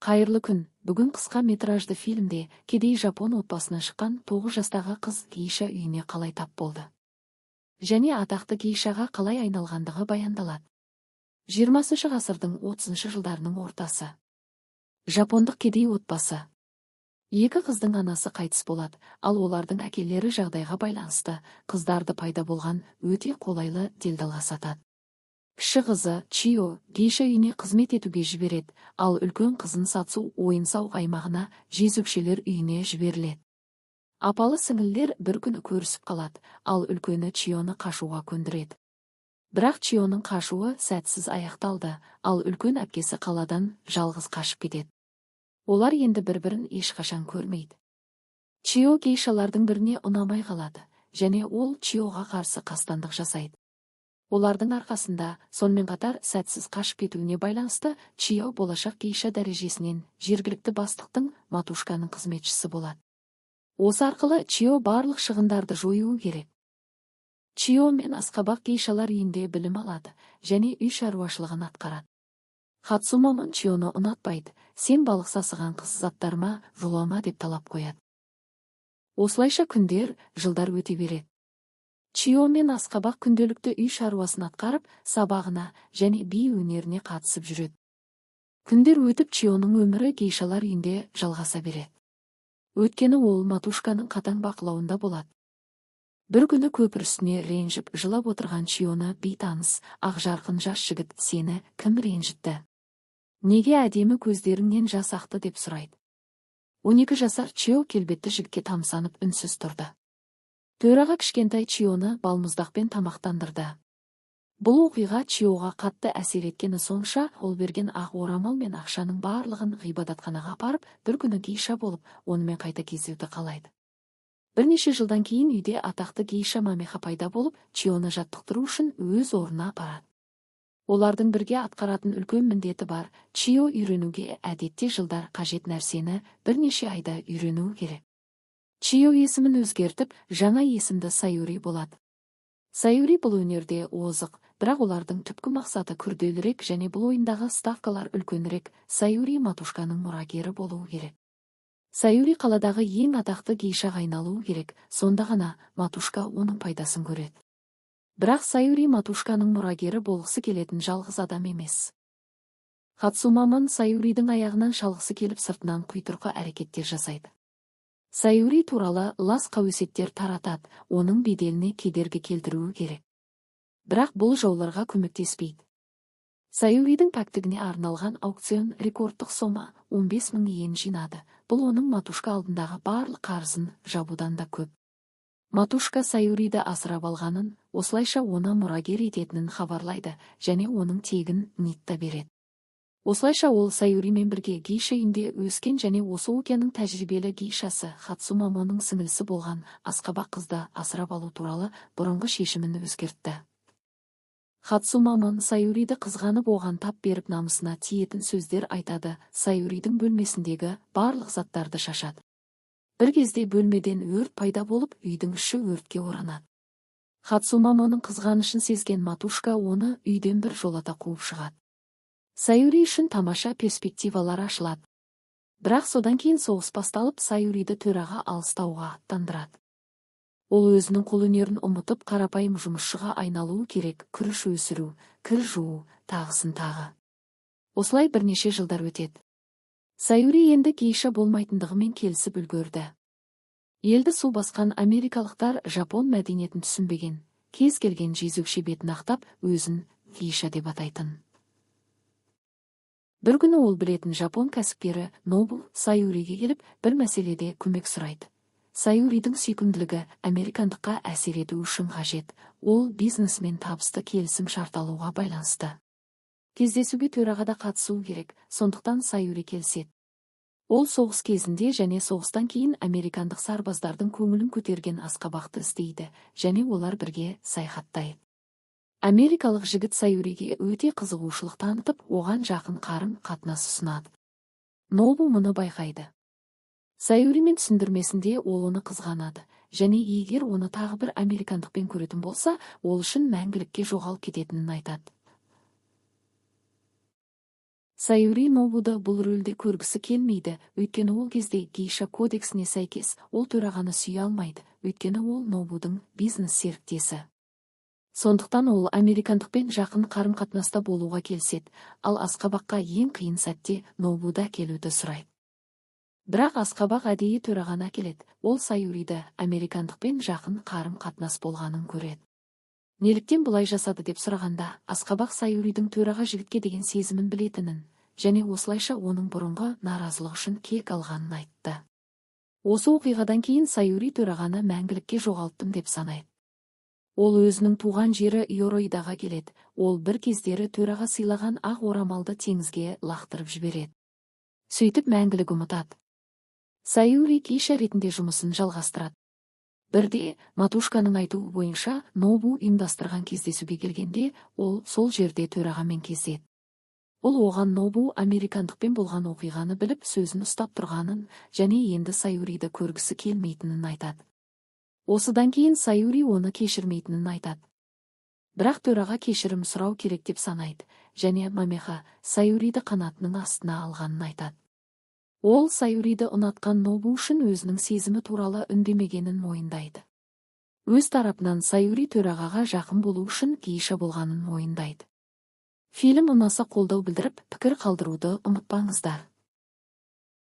Қайырлы күн! Бүгін қысқа метражды фильмде кедей жапон отбасынан шыққан 9 жастағы қыз гейша үйіне қалай тап болды және атақты гейшаға қалай айналғандығы баяндалады. 20 ғасырдың 30 жылдарының ортасы. Жапондық кедей отбасы. Екі қыздың анасы қайтыс болады, ал олардың әкелері жағдайға байланысты қыздарды пайда болған өте қолайлы делдалға сатады. Кіші қызы Чио гейша үйіне қызмет етуге жібереді, ал үлкен қызын Сацу ойын-сауық аймағына, жезөкшелер үйіне жіберіледі. Апалы сіңілілер бір күні көрісіп қалады, ал үлкені Чионы қашуға көндіреді. Бірақ Чионың қашуы сәтсіз аяқталды, ал үлкен әпкесі қаладан жалғыз қашып кетеді. Олар енді бір-бірін ешқашан көрмейді. Чио гейшалардың біріне ұнамай қалады және ол Чиоға қарсы қастандық жасайды. Олардың арқасында, сонымен қатар сәтсіз қашып кетуіне байланысты, Чио болашақ гейша дәрежесінен жергілікті бастықтың, матушканың қызметшісі болады. Осы арқылы Чио барлық шығындарды жоюы керек. Чио мен асқабақ гейшалар үйінде білім алады және үй шаруашылығын атқарады. Хатсумамон Чионы ұнатпайды, сен балық сасыған қыз заттарыма жолама деп талап қояды. Осылайша күндер, жылдар өте береді. Чио мен асқабақ күнделікті үй шаруасын атқарып, сабағына және би өнеріне қатысып жүреді. Күндер өтіп, Чионың өмірі гейшалар үйінде жалғаса береді. Өйткені ол матушканың қатаң бақылауында болады. Бір күні көпір үстіне ренжіп жылап отырған Чионы бейтаныс, ақ жарқын жас жігіт: «Сені кім ренжітті? Неге әдемі көздеріңнен жас ақты?» – деп сұрайды. 12 жасар Чио келбетті жігітке тамсанып, үнсіз тұрды. Төраға кішкентай Чионы балмұздақпен тамақтандырды. Бұл оқиға Чиоға қатты әсер еткені сонша, ол берген ақ орамал мен ақшаның барлығын ғибадатханаға апарып, бір күні гейша болып, онымен қайта кездесуді қалайды. Бірнеше жылдан кейін үйде атақты гейша Мамеха пайда болып, Чионы жаттықтыру үшін өз орнына апарады. Олардың бірге атқаратын үлкен міндеті бар. Чио үйренуге әдетте жылдар қажет нәрсені бірнеше айда үйренуі керек. Чио есімін өзгертіп, жаңа есімді Саюри болады. Саюри бұл өнерде озық, бірақ олардың түпкі мақсаты күрделірек және бұл ойындағы ставкалар үлкенірек. Саюри матушканың мұрагері болуы керек. Саюри қаладағы ең атақты гейшаға айналуы керек, сонда ғана матушка оның пайдасын көреді. Бірақ Саюри матушканың мұрагері болғысы келетін жалғыз адам емес. Хатсумамон Саюридің аяғынан шалғысы келіп, сыртынан құйтырқы әрекеттер жасайды. Саюри туралы лас қауесеттер таратады, оның беделіне кедергі келтіруі керек. Бірақ бұл жауларға көмектеспейді. Саюридің пәктігіне арналған аукцион рекордтық сома, 15 мың иен жинады. Бұл оның матушка алдындағы барлық қарызын жабудан да көп. Матушка Саюриді асырап алғанын, осылайша оны мұрагер ететінін хабарлайды және оның тегін Нитта береді. Осылайша ол Саюримен бірге гейша үйінде өскен және осы өлкенің тәжірибелі гейшасы Хатсумамоның сіңілісі болған асқабақ қызды асырап алу туралы бұрынғы шешімін өзгертті. Хатсумамон Саюриді қызғанып, оған тап беріп, намысына тиетін сөздер айтады, Саюридің бөлмесіндегі барлық заттарды шашады. Бір кезде бөлмеден өрт пайда болып, үйдің іші өртке оранады. Хатсумамоның қызғанышын сезген матушка оны үйден бір жолата қуып шығады. Саюри үшін тамаша перспективалар ашылады. Бірақ содан кейін соғыс басталып, Саюриді төраға алыстауға аттандырады. Ол өзінің қолөнерін ұмытып, қарапайым жұмысшыға айналуы керек: күріш өсіру, кір жуу, тағысын тағы. Осылай бірнеше жылдар өтеді. Саюри енді гейша болмайтындығымен келісіп үлгерді. Елді су басқан америкалықтар жапон мәдениетін түсінбеген, кез келген жезөкше бетін ақтап, өзін гейша деп атайтын. Бір күні ол білетін жапон кәсіпкері Нобу Саюриге келіп, бір мәселеде көмек сұрайды. Саюридің сүйкімділігі американдыққа әсер ету үшін қажет. Ол бизнесмен табысты келісім шарт алуға байланысты. Кездесуге төраға да қатысуы керек, сондықтан Саюри келіседі. Ол соғыс кезінде және соғыстан кейін американдық сарбаздардың көңілін көтерген асқабақты іздейді және олар бірге саяхаттайды. Америкалық жігіт Саюриге өте қызығушылық танытып, оған жақын қарым қатынас ұсынады. Нобу мұны байқайды. Саюримен түсіндірмесінде ол оны қызғанады және егер оны тағы бір американдықпен көретін болса, ол үшін мәңгілікке жоғалып кететінін айтады. Саюри Нобуды бұл рөлде көргісі келмейді, өйткені ол кезде гейша кодексіне сәйкес ол төрағаны сүйе алмайды, өйткені ол Нобудың бизнес серіктесі. Сондықтан ол американдықпен жақын қарым-қатынаста болуға келіседі, ал асқабаққа ең қиын сәтте Нобуды әкелуді сұрайды. Бірақ асқабақ әдейі төрағаны әкеледі, ол Саюриді американдықпен жақын қарым-қатынас болғанын көреді. Неліктен бұлай жасады деп сұрағанда, асқабақ Саюридің төраға жігітке деген сезімін білетінін және осылайша оның бұрынғы наразылығы үшін кек алғанын айтты. Осы оқиғадан кейін Саюри төрағаны мәңгілікке жоғалттым деп санайды. Ол өзінің туған жері Йороидаға келеді. Ол бір кездері төраға сыйлаған ақ орамалды теңізге лақтырып жібереді. Сөйтіп мәңгілік ұмытады. Саюри гейша ретінде жұмысын жалғастырады. Бірде матушканың айтуы бойынша Нобу ұйымдастырған кездесуге келгенде, ол сол жерде төрағамен кездеседі. Ол оған Нобу американдықпен болған оқиғаны біліп, сөзін ұстап тұрғанын және енді Саюриді көргісі келмейтінін айтады. Осыдан кейін Саюри оны кешірмейтінін айтады. Бірақ төраға кешірім сұрау керек деп санайды және Мамеха Саюриді қанатының астына алғанын айтады. Ол Саюриді ұнатқан Нобу үшін өзінің сезімі туралы үндемегенін мойындайды. Өз тарапынан Саюри төрағаға жақын болу үшін гейша болғанын мойындайды. Фильм ұнаса, қолдау білдіріп, пікір қалдыруды ұмытпаңыздар.